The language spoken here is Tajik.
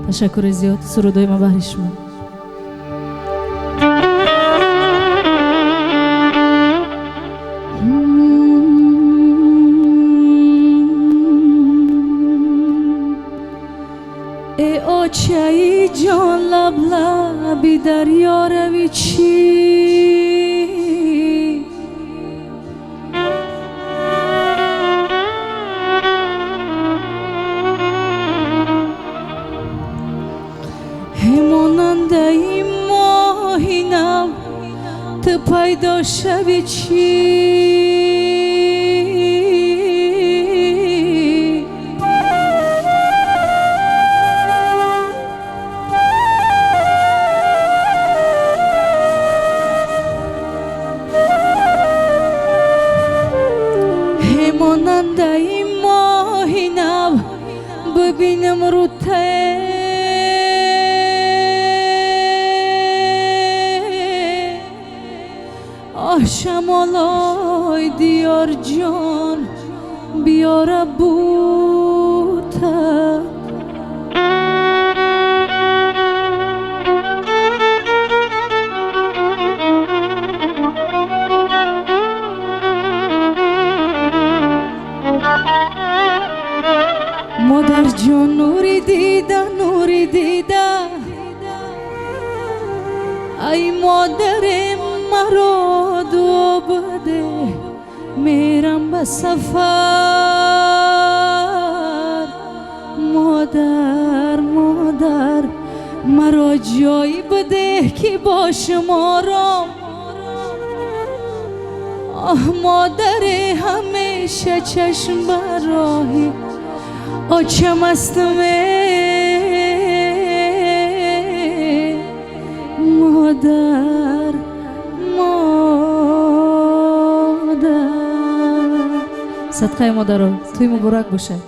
Ташаккури зиёд, сурудои ма баҳри шумо. Э очаи ҷон, лаблаби дарё рави чӣ? Монандаи моҳи нав ту пайдо шави чӣ? Монандаи моҳи нав бибинам рӯте. Оҳ, шамолой диёр ҷон, биёра бута. Модарҷон, нури дида, нури дида, ай модаре, маро дуо баде, мерам ба сафар. Модар, модар, маро ҷой бидеҳ, ки бошам ором. Оҳ, модаре, ҳамеша чашм бар роҳи очам астам. Модар, модар, садқаи модаро, тӯй муборак бошад.